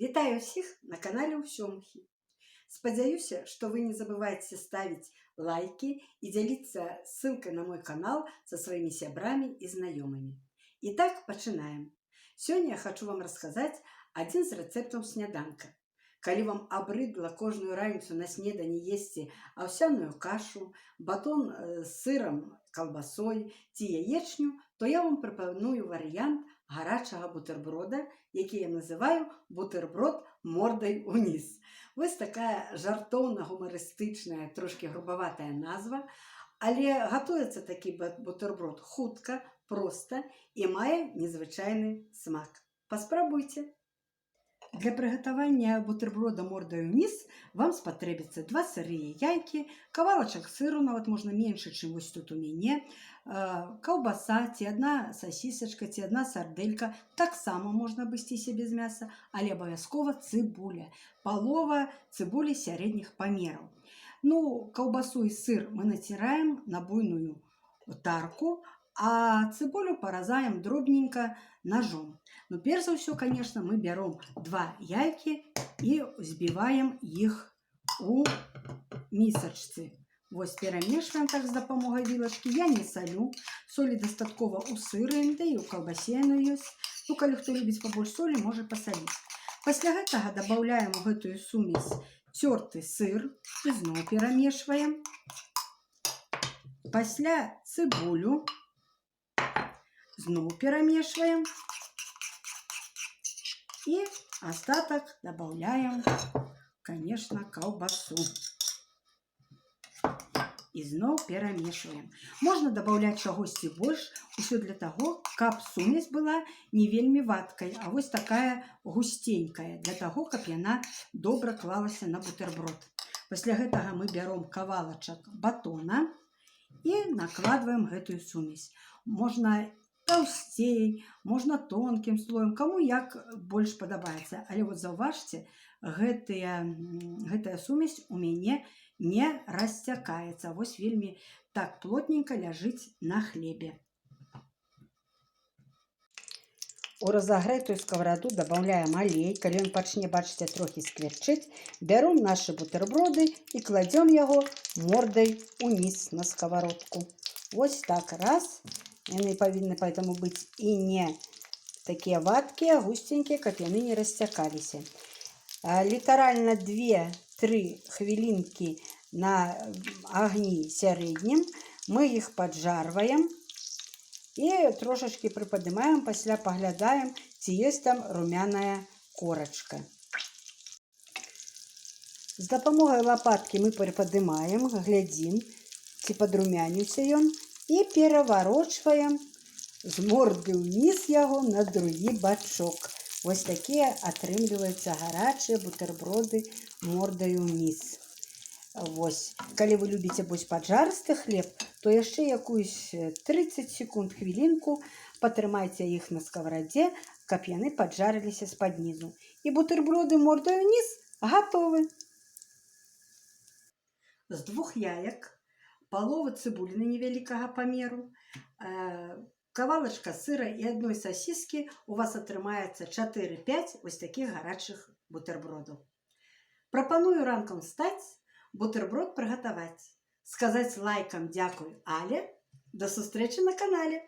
Вітаю ўсіх на канале Усёмухі. Спадзяюся, што вы не забываеце ставіць лайки і дзяліцца ссылкой на мой канал са сваімі сябрамі і знаёмымі. І так, пачынаем. Сёння я хачу вам расказаць адзін з рэцэптаў сняданка. Калі вам абрыдла кожную раніцу на снеданні есці аўсяную кашу, батон з сырам, калбасой ці яечню, то я вам прапаную варыянт гарачага бутэрброда, які я называю «Бутэрброд мордай уніз». Вось такая жартоўна-гумарыстычная, трошкі грубаватая назва, але гатуецца такі бутэрброд хутка, проста і мае незвычайны смак. Паспрабуйце. Для прыгатавання бутэрброда мордаю ўніз вам спатрэбіцца два сырыя яйкі, кавалачак сыру, нават можна меншы, чым вось тут у мяне, каўбаса ці адна сасісачка, ці адна сардэлька, таксама можна абысціся без мяса, але абавязкова цыбуля, палова цыбулі сярэдніх памераў. Ну, каўбасу і сыр мы націраем на буйную тарку, а цыбулю паразаем дробненька ножом. Но перш за ўсё, конечно, мы бяром два яйкі і збіваем іх у місачцы. Вось, перамешваем так з дапамогай вілачкі. Я не салю. Солі дастаткова ў сыры, да і ў калбасе яно ёсць. Ну, калі хто любіць пабольш солі, можа пасаліць. Пасля гэтага дабаўляем у гэтую сумесь цёрты сыр і зноў перамешваем. Пасля цыбулю, зноў перамешваем. І остаток добавляем, конечно, колбасу. І зноў перамешваем. Можна дабаўляць чагосьці больш, усё для таго, каб сумесь была не вельмі вадкай, а вось такая гусценькая, для таго, каб яна добра клалася на бутэрброд. Пасля гэтага мы бяром кавалачак батона і накладваем гэтую сумесь. Можна таўсцей, можна тонкім слоем, каму як больш падабаецца. Але вот заўважце, гэтая сумесь у мяне не расцякаецца. Вось вельмі так плотненько ляжыць на хлебе. У разагрэтую скавараду дабаўляем алей. Калі ён пачне, бачыце, трохі скверчыць, бяром нашы бутэрброды і кладзём яго мордай уніз на сковородку. Вось так, раз. Яны павінны поэтому быць і не такія вадкія, гусценькія, каб яны не расцякаліся. Літаральна 2-3 хвілінкі на агні сярэднім мы іх паджарваем і трошачкі прыпадымаем, пасля паглядаем, ці ёсць там румяная корачка. З дапамогай лапаткі мы прыпадымаем, глядзім, ці падрумяніўся ён, і пераварочваем з морды ўніз яго на другі бачок. Вось такія атрымліваюцца гарачыя бутэрброды мордаю ўніз. Вось. Калі вы любіце больш паджарысты хлеб, то яшчэ якуюсь 30 секунд, хвілінку патрымайце іх на скаварадзе, каб яны паджарыліся з-пад нізу. І бутэрброды мордаю ўніз гатовы. З двух яек, паловы цыбуліны невялікага памеру, кавалачка сыра і адной сасіскі у вас атрымаецца 4-5 вось такіх гарачых бутэрбродаў. Прапаную ранкам встаць, бутэрброд прыгатаваць, сказаць лайкам дзякуй Але. Да сустрэчы на канале!